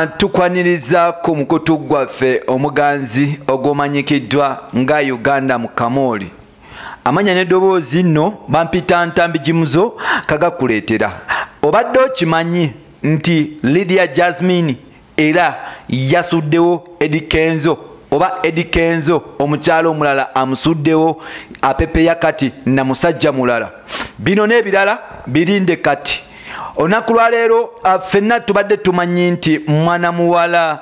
Tukwaniriza ku mukutu gwaffe omuganzi ogwomanyikiddwa nga Uganda mu Kamooli. Amanya n'eddoboozi nno bampita Ntambi Jimuzo kagakuleetera. Obadde okimanyi nti Lydia Jasmine era yasuddewo Eddy Kenzo, oba Eddy Kenzo omukyalo omulala amusuddewo apepeya kati na musajja mulala. Bino n'ebirala birinde kati. Olunaku lwa leero ffenna tubadde tumanyi nti mwana muwala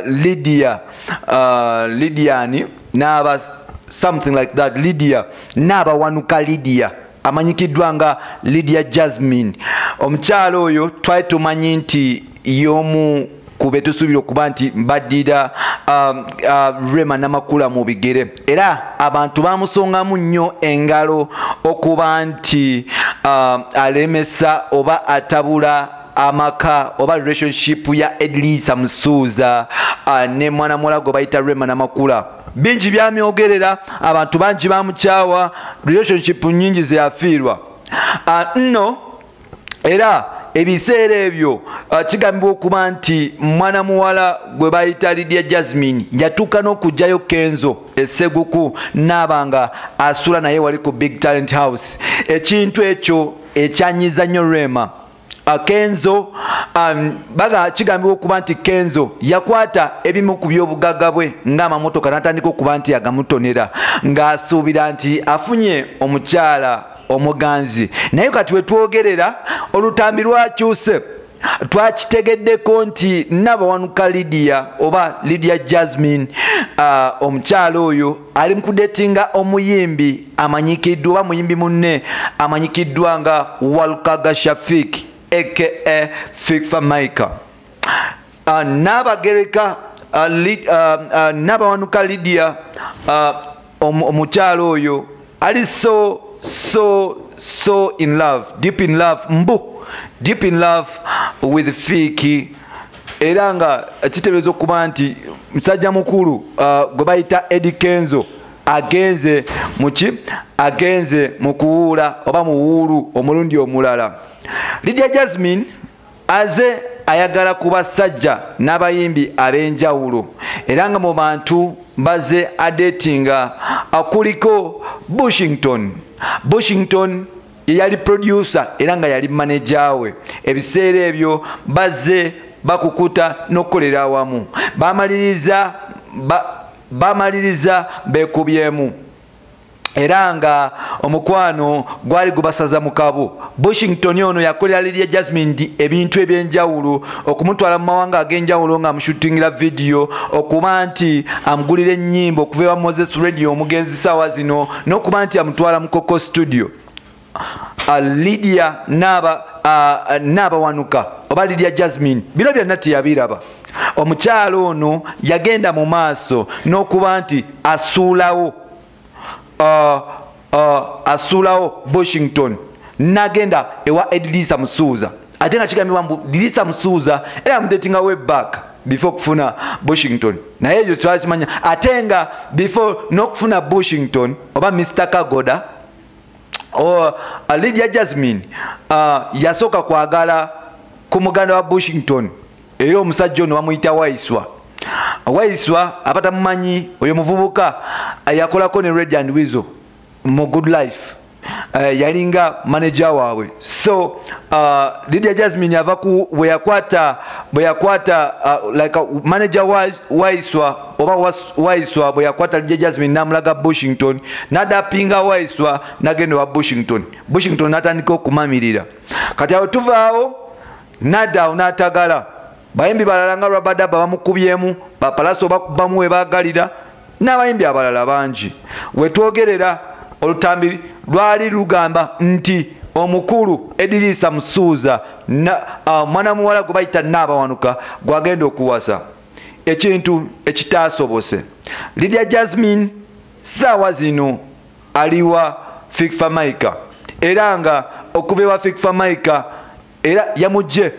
Lydia, Lydiani n'aba something like that, Lydia n'abawanuka Lydia amanyikiddwa nga Lydia Jasmine. Omukyalo oyo twali tumanyi nti y'omu ku be tusuubira okuba nti baddira Rema Namakula mu bigere, era abantu bamusongamu nnyo engalo okuba nti alemesa oba atabula amaka oba relationship ya Edrisa Musuuza ne mwana muwala gwe bayita Rema Namakula. Bingi byamyogerera, abantu bangi bamukyawa, relationship nnyingi ze yafiirwa. Nno era ebiseera ebyo kigambibwa okuba nti mwana muwala gwe bayita Lydia Jasmine yatuuka n'okugyayo Kenzo Esseguku n'aba nga asula naye wali ku Big Talent House, ekintu ekyo ekyanyiza nnyo Rema. Kenzo baga kigambibwa okuba nti Kenzo yakwata ebimu ku by'obugagga bwe ng'amamotoka n'atandika okuba nti agamutonera ng'asuubira nti afunye omukyala omuganzi. Naye kati wetwogerera olutambi lwakyuse, twakitegeddeko nti Nabawanuka Lydia oba Lydia Jasmine, omukyala oyo ali mu kudetinga omuyimbi amanyikiddwa oba muyimbi munne amanyikiddwa nga Walukaga Shafik aka Fik Fameica. Nabagereka Nabawanuka Lydia, omukyala oyo ali so so so in love, deep in love, mbu deep in love with Fiki, era nga kiteeberezwa okuba nti musajja mukulu gwe bayita Eddy Kenzo agenze muki, agenze mu kuwuula oba mu wuulu omulundi omulala. Lydia Jasmine aze ayagala ku basajja n'abayimbi ab'enjawulo, era nga mu bantu baze adetinga kuliko Bushington. Bushington ye yali producer era nga yali manager we. Ebiseera ebyo bazze bakukuta n'okukolera awamu, bamaliriza beekubyemu, era nga omukwano gwali gubasaza mu kabu. Bushington ono yakolera Lydia Jasmine ebintu ebyenjawulo, okumutwala mu mawanga ag'enjawulo ng'amushutingira vidiyo, okuba nti amugulira ennyimba okuva ewa Moses Radio omugenzi ssaawa zino, n'okuba nti amutwala mu Coco Studio. Lydia Nabawanuka oba Lydia Jasmine bino byonna teyabiraba. Omukyalo ono yagenda mu maaso n'okuba nti asuulawo Bushington n'agenda ewa Edrisa Musuuza, ate nga kigambibwa mbu Edrisa Musuuza era amudatinga way back before okufuna Bushington, naye ekyo twakimanya. Ate nga before n'okufuna Bushington oba Mr Kagoda, Lydia Jasmine yasooka kwagala ku muganda wa Bushington, era omusajja ono bamuyita Waiswa. Waiswa abatamumanyi, oyo muvubuka yakolako ne Red and Weasel mu Good Life, yalinga manager waabwe. So Lydia Jasmine ava ku bwe yakwata like manager Waiswa oba Waiswa bwe yakwata Lydia Jasmine n'amulaga Bushington, n'adapinga Waiswa n'agenda wa Bushington. Bushington n'atandika okumamirira. Kati awo tuvaawo n'adda awo n'atagala. Bayimbi balala nga Rabadaba bamukubyemu, Bapalaso bakubamu we baagalira, n'abayimbi abalala bangi. Wetwogerera olutambi lwali lugamba nti omukulu Edrisa Musuuza mwana muwala gwe bayita Nabawanuka gwagenda okuwasa, ekintu ekitaasobose. Lydia Jasmine ssaawa zino aliwa Fik Fameica, era nga okuva ewa Fik Fameica era yamugye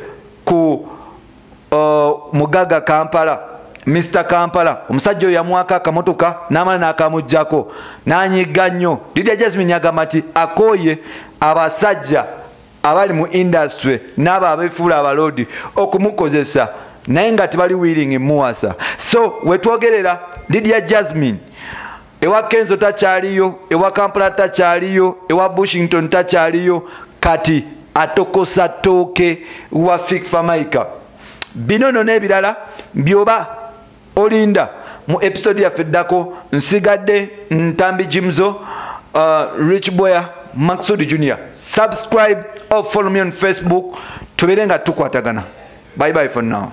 ku Mugaga Kampala, Mr Kampala. Omusajja oyo yamuwako akamotoka n'amala n'akamuggyako n'anyiga nnyo. Lydia Jasmine yagamba nti akooye abasajja Abali mu industry n'abo abeefuula abaloodi okumukozesa, naye nga tebali willing muwasa. So wetwogerera, Lydia Jasmine ewa Kenzo takyaliyo, ewa Kampala takyaliyo, ewa Bushington takyaliyo, kati atokosa tooke wa Fik Fameica. Bino no n'ebirala byoba olinda mu episode yaffe eddako. Nsigadde Ntambi Jimzo, Rich Boya Maxud Junior. Subscribe or follow me on Facebook, tubeere nga tukwatagana. Bye bye for now.